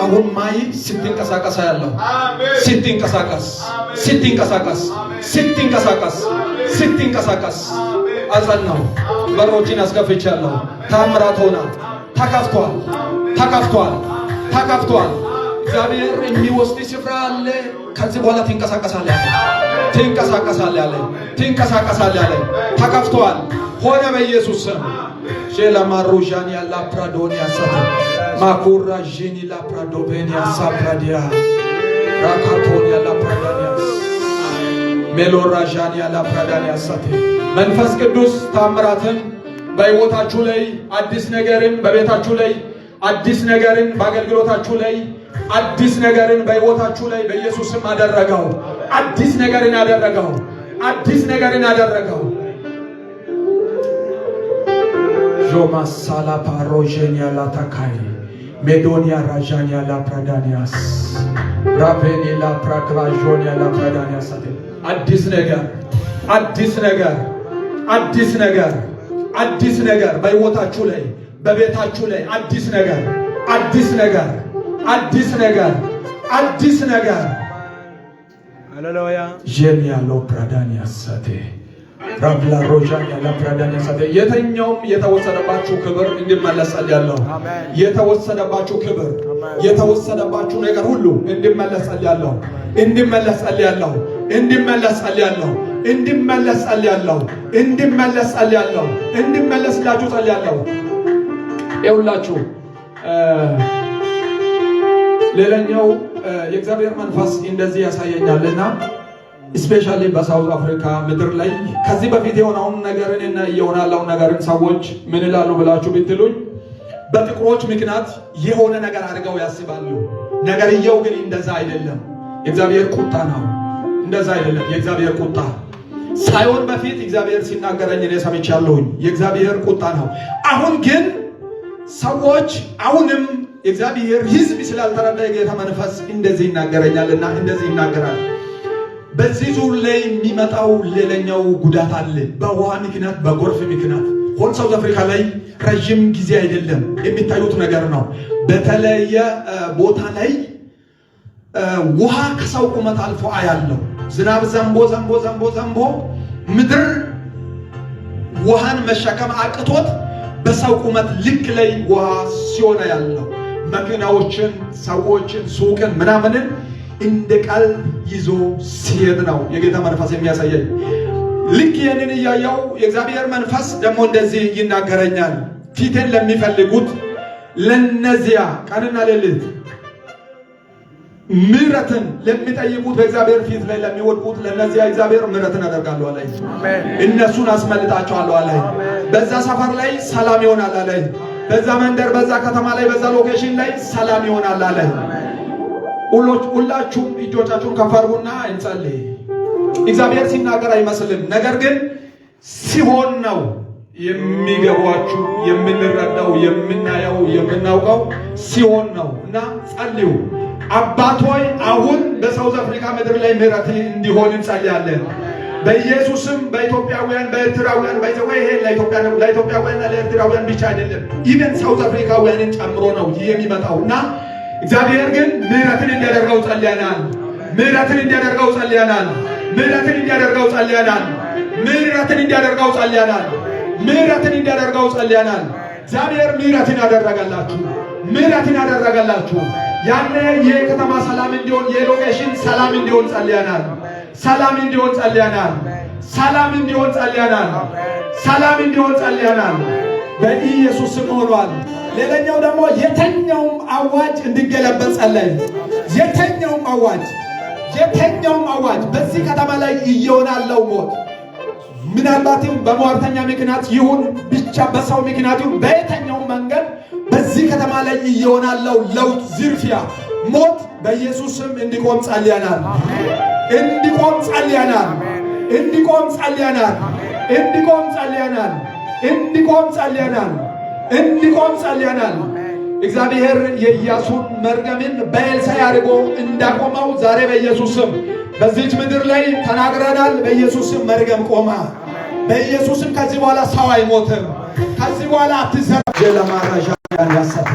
አሁን ማይ ስትንቀሳቀስ ያለው ስትንቀሳቀስ ስትንቀሳቀስ ስትንቀሳቀስ ስትንቀሳቀስ አጸናው። በሮችን አስከፍቻለሁ። ታምራት ሆና ተከፍቷል፣ ተከፍቷል፣ ተከፍቷል። እግዚአብሔር የሚወስድ ስፍራ አለ። ከዚህ በኋላ ትንቀሳቀሳለህ ያለ፣ ትንቀሳቀሳለህ ያለ፣ ትንቀሳቀሳለህ ያለ፣ ተከፍቷል። ሆነ በኢየሱስ ስም። ሼላማሩዣን ያላ ፕራዶኒያ ሰተ ማኩራ ዢኒ ላፕራዶቬኒያ ሳፕራዲያ ራካቶኒያ ላፕራዳኒያስ ሜሎራዣኒያ ላፕራዳኒያ ሰተ። መንፈስ ቅዱስ ታምራትን በሕይወታችሁ ላይ፣ አዲስ ነገርን በቤታችሁ ላይ፣ አዲስ ነገርን በአገልግሎታችሁ ላይ፣ አዲስ ነገርን በሕይወታችሁ ላይ በኢየሱስ ስም አደረገው። አዲስ ነገርን አደረገው። አዲስ ነገርን አደረገው። ዦማሳላ ፓሮዤኒያ ላታካይ ሜዶኒያ ራዣኒያ ላፕራዳኒያስ ራቬኒ ላፕራክራዦኒያ ላፕራዳኒያስ። አዲስ ነገር፣ አዲስ ነገር፣ አዲስ ነገር፣ አዲስ ነገር በሕይወታችሁ ላይ፣ በቤታችሁ ላይ አዲስ ነገር፣ አዲስ ነገር፣ አዲስ ነገር፣ አዲስ ነገር። ሃሌሉያ። ዤኒያ ሎፕራዳኒያስ ሳቴ ራብላ ሮዣኒያ ላፕራዳኒያ ሳቴ። የተኛውም የተወሰደባችሁ ክብር እንዲመለስ ጸልያለሁ። የተወሰደባችሁ ክብር፣ የተወሰደባችሁ ነገር ሁሉ እንዲመለስ ጸልያለሁ። እንዲመለስ ጸልያለሁ። እንዲመለስ ጸልያለሁ። እንዲመለስ ጸልያለሁ። እንዲመለስ ጸልያለሁ። እንዲመለስላችሁ ጸልያለሁ። ይኸውላችሁ፣ ሌላኛው የእግዚአብሔር መንፈስ እንደዚህ ያሳየኛልና especially በ South Africa ምድር ላይ ከዚህ በፊት የሆነውን ነገርን እና እየሆነ ያለውን ነገርን ሰዎች ምን ይላሉ ብላችሁ ብትሉኝ በጥቁሮች ምክንያት የሆነ ነገር አድርገው ያስባሉ። ነገርየው ግን እንደዛ አይደለም። የእግዚአብሔር ቁጣ ነው። እንደዛ አይደለም። የእግዚአብሔር ቁጣ ሳይሆን በፊት እግዚአብሔር ሲናገረኝ እኔ ሰምቻለሁኝ። የእግዚአብሔር ቁጣ ነው። አሁን ግን ሰዎች አሁንም የእግዚአብሔር ሕዝብ ስላልተረዳ የጌታ መንፈስ እንደዚህ ይናገረኛልና እንደዚህ ይናገራል። በዚህ ዙር ላይ የሚመጣው ሌላኛው ጉዳት አለ። በውሃ ምክንያት፣ በጎርፍ ምክንያት whole South Africa ላይ ረዥም ጊዜ አይደለም የሚታዩት ነገር ነው። በተለየ ቦታ ላይ ውሃ ከሰው ቁመት አልፎ አያለው። ዝናብ ዘንቦ ዘንቦ ዘንቦ ዘንቦ ምድር ውሃን መሸከም አቅቶት በሰው ቁመት ልክ ላይ ውሃ ሲሆነ ያለው መኪናዎችን፣ ሰዎችን፣ ሱቅን ምናምንን እንደ ቃል ይዞ ሲሄድ ነው የጌታ መንፈስ የሚያሳየኝ። ልክ ይህንን እያየው የእግዚአብሔር መንፈስ ደግሞ እንደዚህ ይናገረኛል። ፊቴን ለሚፈልጉት ለነዚያ፣ ቀንና ሌሊት ምሕረትን ለሚጠይቁት፣ በእግዚአብሔር ፊት ላይ ለሚወድቁት ለነዚያ እግዚአብሔር ምሕረትን አደርጋለሁ አለኝ። እነሱን አስመልጣቸዋለሁ አለኝ። በዛ ሰፈር ላይ ሰላም ይሆናል አለኝ። በዛ መንደር፣ በዛ ከተማ ላይ፣ በዛ location ላይ ሰላም ይሆናል አለኝ። ሁላችሁም እጆቻችሁን ከፍ አድርጉና እንጸልይ። እግዚአብሔር ሲናገር አይመስልም፣ ነገር ግን ሲሆን ነው የሚገባችሁ፣ የምንረዳው፣ የምናየው፣ የምናውቀው ሲሆን ነው እና ጸልዩ። አባት ሆይ፣ አሁን በ South Africa ምድር ላይ ምሕረት እንዲሆን እንጸልያለን። በኢየሱስም በኢትዮጵያውያን፣ በኤርትራውያን፣ by the way ይሄ ለኢትዮጵያውያንና ለኤርትራውያን ብቻ አይደለም፣ even South አፍሪካውያንን ጨምሮ ነው ይህ የሚመጣው እና እግዚአብሔር ግን ምሕረትን እንዲያደርገው ጸልያናል። ምሕረትን እንዲያደርገው ጸልያናል። ምሕረትን እንዲያደርገው ጸልያናል። ምሕረትን እንዲያደርገው ጸልያናል። ምሕረትን እንዲያደርገው ጸልያናል። እግዚአብሔር ምሕረትን ያደረገላችሁ፣ ምሕረትን ያደረገላችሁ። ያኔ የከተማ ሰላም እንዲሆን፣ የ location ሰላም እንዲሆን ጸልያናል። ሰላም እንዲሆን ጸልያናል። ሰላም እንዲሆን ጸልያናል። ሰላም እንዲሆን ጸልያናል። በኢየሱስ ስም ሆኗል። ሌላኛው ደግሞ የተኛውም አዋጅ እንዲገለበጥ ጸለይ። የተኛውም አዋጅ፣ የተኛውም አዋጅ በዚህ ከተማ ላይ እየሆነ ያለው ሞት ምናልባትም በሟርተኛ ምክንያት ይሁን፣ ብቻ በሰው ምክንያት ይሁን፣ በየትኛውም መንገድ በዚህ ከተማ ላይ እየሆነ ያለው ለውጥ፣ ዝርፊያ፣ ሞት በኢየሱስ ስም እንዲቆም ጸልየናል። እንዲቆም ጸልየናል። እንዲቆም ጸልየናል። እንዲቆም ጸልየናል። እንዲቆም ጸልየናል። እንዲቆም ጸልየናል። እግዚአብሔር የኢያሱን መርገምን በኤልሳዕ አድርጎ እንዳቆመው ዛሬ በኢየሱስ ስም በዚች ምድር ላይ ተናግረናል። በኢየሱስ ስም መርገም ቆመ። በኢየሱስ ስም ከዚህ በኋላ ሰው አይሞትም። ከዚህ በኋላ አትዘር ለማራዣ ያሳተ።